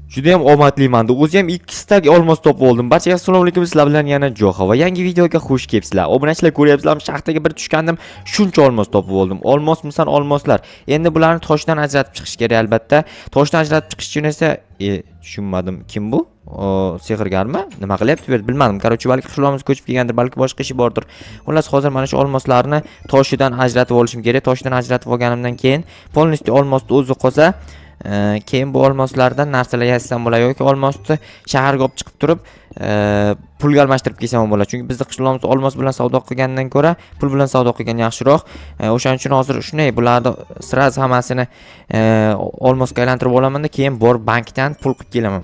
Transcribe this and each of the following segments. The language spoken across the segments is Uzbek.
Judayam omadliman. O'zi ham 2 стак olmos topib oldim. Barchaga assalomu alaykum, sizlar bilan yana Joha va yangi videoga xush kelibsizlar. Obunachilar, ko'ryapsizlarmi, shaxtaga bir tushgandim, shuncha olmos topib oldim. Olmosmisan, olmoslar. Endi bularni toshdan ajratib chiqish kerak albatta. Toshdan ajratib chiqish uchun esa tushunmadim. Kim bu? O, sehrgarmi? Nima qilyapti bu yerda? Bilmadim. Короче, balki qishlog'imizga ko'chib kelgandir, balki boshqa ishi bordir. Xullas, hozir mana shu olmoslarni toshidan ajratib olishim kerak. Toshidan ajratib olganimdan keyin полностью olmosni o'zi qolsa, keyin bu olmoslardan narsalar yasasam bo'ladi yoki olmosni shaharga olib chiqib turib, pulga almashtirib kelsam ham bo'ladi, chunki bizni qishlog'imizda olmos bilan savdo qilgandan ko'ra pul bilan savdo qilgan yaxshiroq. O'shaning uchun hozir shunday bularni сразу hammasini olmosga aylantirib olamanda, keyin borib bankdan pul qilib kelaman.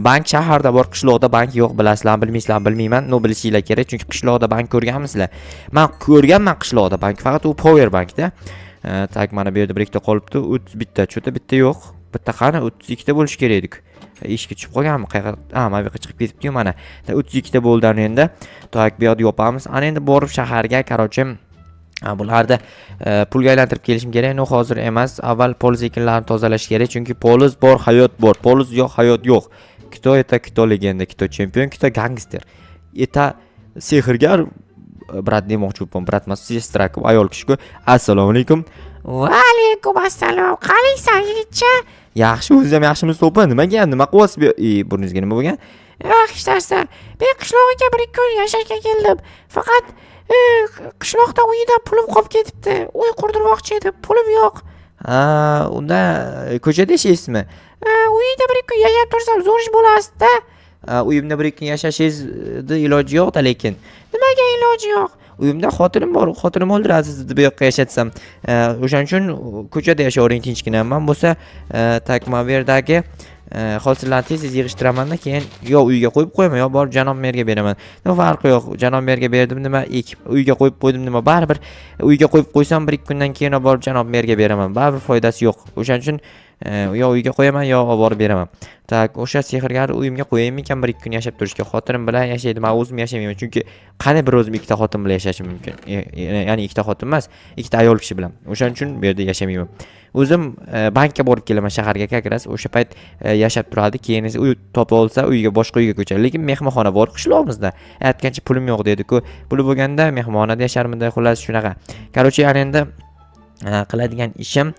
Bank shaharda bor, qishloqda bank yo'q, bilasizlarmi, bilmaysizlarmi, bilmayman, но bilishinglar kerak, chunki qishloqda bank ko'rganmisizlar? Man ko'rganman qishloqda bank, faqat u power bankda. Так, mana bu yerda bir ikkita qolibdi, 31 ta, что-то bitta yo'q. Bitta qani? 32 ta bo'lishi kerak edi. Ishga tushib qolganmi qayerga? Ha, mana bu yoqqa chiqib ketibdi-yu mana. 32 ta bo'ldi ana endi. Так, bu yoqda yopamiz. Ana endi borib shaharga, короче, bularni pulga aylantirib kelishim kerak. Но hozir emas. Avval poliz ekinlarini tozalash kerak, chunki poliz bor, hayot bor. Poliz yo'q, hayot yo'q. Кто это? Кто легенда, кто чемпион, кто гангстер? Это sehrgar брат demoqchi bo'libman. Брат emas, сестра, ayol kishi-ku. Assalomu alaykum. Va alaykum assalom. Qalaysan, yigitcha? Yaxshi, o'zingiz ham yaxshimisiz, opa? Nima gap? Nima qilyapsiz bu? E, burningizga nima bo'lgan? Yo'q, hech narsa. Men qishlog'iga bir ikki kun yashashga keldim. Faqat qishloqda uyida pulim qolib ketibdi. Uy qurdirmoqchi edim, pulim yo'q. Ha, unda ko'chada yashaysizmi? Uyida bir ikki kun yashab tursam zo'r ish bo'lasdi-da. Ha, uyimda bir ikki kun yashashingizni iloji yo'q-da lekin. Nimaga iloji yo'q? Uyimda xotinim bor, xotinim o'ldiradi sizni bu yoqqa yashatsam. O'shaning uchun ko'chada yashayvering tinchgina. Man bo'lsa, так, mana bu yerdagi hosillarni tez tez yig'ishtiramanda, keyin yo uyga qo'yib qo'yaman, yo borib janob merga beraman. Nima farqi yo'q, janob merga berdim nima, ekib uyga qo'yib qo'ydim nima, baribir uyga qo'yib qo'ysam, bir ikki kundan keyin olib borib janob merga beraman, baribir foydasi yo'q. O'shaning uchun yo uyga qo'yaman, yo olib borib beraman. Так, o'sha sehrgarni uyimga qo'yaymikan bir ikki kun yashab turishga? Xotinim bilan yashaydi, man o'zim yashamayman, chunki qani bir o'zim ikkita xotin bilan yashashim mumkin? Ya'ni ikkita xotin emas, ikkita ayol kishi bilan. O'shaning uchun bu yerda yashamayman o'zim. Bankka borib kelaman shaharga, как раз o'sha payt yashab turadi. Keyin esa uy topib olsa, uyga, boshqa uyga ko'chadi. Lekin mehmonxona bor qishlog'imizda, aytgancha pulim yo'q dedi-ku. Puli bo'lganda mehmonxonada yasharmidi. Xullas, shunaqa, короче. Ana endi qiladigan ishim,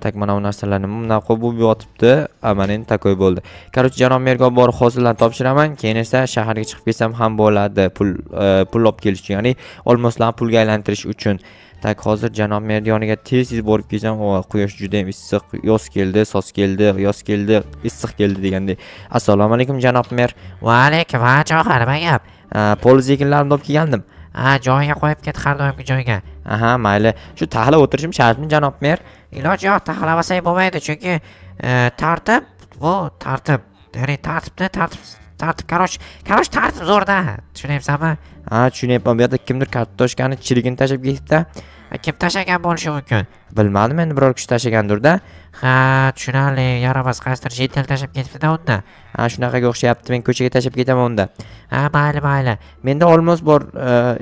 так, mana bu narsalarni bunaqa bo'lib yotibdi. Mana endi такой bo'ldi. Короче, janob merga olib borib hosillarni topshiraman, keyin esa shaharga chiqib kelsam ham bo'ladi, pul olib kelish uchun, ya'ni olmoslarni pulga aylantirish uchun. Так, hozir janob merni yoniga tez tez borib kelsam. O, quyosh juda ham issiq. Yoz keldi, soz keldi, yoz keldi, issiq keldi degandek. Assalomu alaykum, janob mer. Va alaykum. Ha, Johar, nima gap? Poliz ekinlarimni olib kelgandim. Ha, joyiga qo'yib ket, har doimgi joyga. Aha, mayli. Shu taxlab o'tirishim shartmi, janob mer? Iloji yo'q, taxlamasak bo'lmaydi, chunki tartib bu tartib. Ya'ni tartibni tartib tartib, короче, tartib zo'rda. Tushunyapsanmi? Ha, tushunyapman. Bu yerda kimdir kartoshkani chirigini tashlab ketibdi. Ha, kim tashlagan bo'lishi mumkin? Bilmadim endi, biror kishi tashlagandirda. Ha, tushunarli. Yaramas qaysidir житель tashlab ketibdi-da unda. Ha, shunaqaga o'xshayapti. Men ko'chaga tashlab ketaman unda. Ha, mayli, mayli. Menda olmos bor,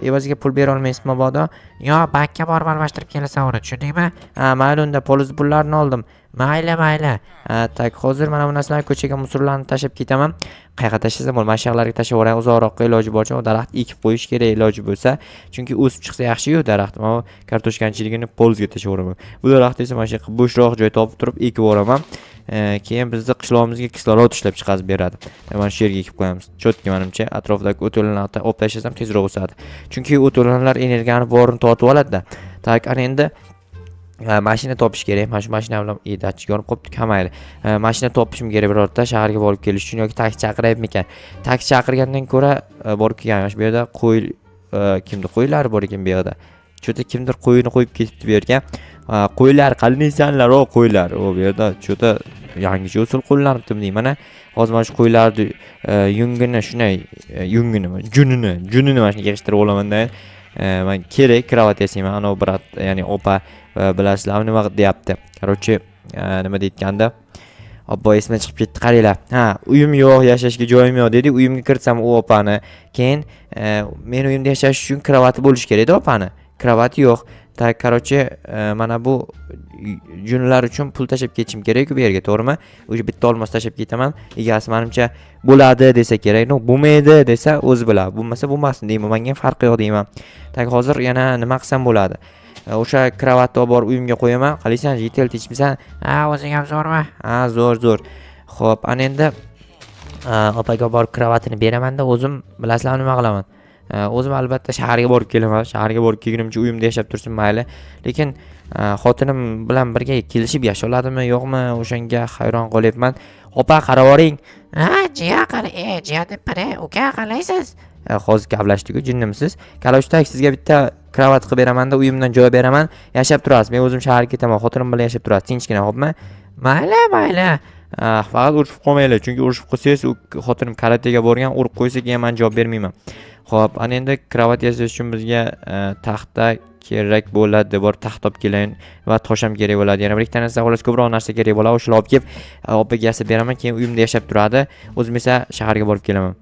evaziga pul bera olmaysizmi mabodo? Yo, bankka borib almashtirib kelasan uni, tushundingmi? Ha, mayli unda, poliz pullarini oldim. Mayli, mayli. Ha, так, hozir mana bu narsalarni ko'chaga, мусор larni tashlab ketaman. Qayerga tashlasam bo'ladi? Mana shu yoqlarga tashlab yuboray uzoqroqqa, iloji boricha. Daraxt ekib qo'yish kerak iloji bo'lsa, chunki o'sib chiqsa yaxshi-yu daraxt. Mana bu kartoshkani chirigini polizga tashlab yuboraman. Bu daraxtni esa mana shu yoqqa bo'shroq joy topib turib ekib yuboraman. Keyin bizni qishlog'imizga kislorod ishlab chiqarib beradi. Mana shu yerga ekib qo'yamiz. Чётко, manimcha, atrofidagi o't o'lanlarni olib tashlasam, tezroq o'sadi, chunki o't o'lanlar energiyani borini tortib oladida. Так, ana endi mashina topish kerak. Mana shu mashina bilan datchik yonib qolibdi. Ha, mayli. Mashina topishim kerak birorta shaharga borib kelish uchun yoki taksi chaqirayapmikan? Taksi chaqirgandan ko'ra borib kelgan. Mana shu bu yerda qo'y, kimni qo'ylari bor ekan bu yoqda? Что-то kimdir qo'yini qo'yib ketibdi bu yerga. Qo'ylar, qalinaysanlar, o qo'ylar. O, bu yerda что-то yangicha usul qo'llanibdi deyman. Mana hozir mana shu qo'ylarni yungini shunday, yungini, junini mana shunday yig'ishtirib olamanda, man kerak кровать yasayman. Anavi брат, ya'ni opa, bilasizlarmi, nima deyapti? Короче, nima deyotganda? Obbo, esimdan chiqib ketdi, qaranglar. Ha, uyim yo'q, yashashga joyim yo'q dedi. Uyimga kiritsam u opani, keyin meni uyimda yashash uchun кровать i bo'lishi kerakda opani. Кровать i yo'q. Так, короче, mana bu junlar uchun pul tashlab ketishim kerak-ku bu yerga, to'g'rimi? O'sha bitta olmos tashlab ketaman. Egasi manimcha bo'ladi desa kerak. No, bo'lmaydi desa, o'zi biladi. Bo'lmasa bo'lmasin deyman, menga farqi yo'q deyman. Так, hozir yana nima qilsam bo'ladi? O'sha kravatni olib borib uyimga qo'yaman. Qalaysan, житель, tinchmisan? Ha, o'zing ham zo'rmi? Ha, zo'r, zo'r. Xo'p, ana endi opaga olib borib kravatini beramanda, o'zim bilasizlarmi nima qilaman? O'zim albatta shaharga borib kelaman. Shaharga borib kelgunimcha uyimda yashab tursin, mayli. Lekin xotinim bilan birga kelishib yashay oladimi, yo'qmi, o'shanga hayron qolyapman. Opa, qarab oling. Ha, jiyan qala, jiyan debman, uka, qalaysiz? Hozir gaplashdik-ku, jinnimisiz? Короче, так, sizga bitta kravat qilib beramanda, uyimdan joy beraman. Yashab turasiz. Men o'zim shaharga ketaman, xotinim bilan yashab turasiz. Tinchgina, xo'pmi? Mayli, mayli. Faqat urushib qolmanglar, chunki urushib qolsangiz, u xotinim karatega borgan, urib qo'ysa, keyin man javob bermayman. Xo'p, ana endi kravat yasash uchun bizga taxta kerak bo'ladi. Bor, taxta olib kelayin va tosh ham kerak bo'ladi. Yana bir ikkita narsa, xolos, ko'proq narsa kerak bo'ladi. O'shalarni olib kelib, opaga yasab beraman, keyin uyimda yashab turadi. O'zim esa shaharga borib kelaman.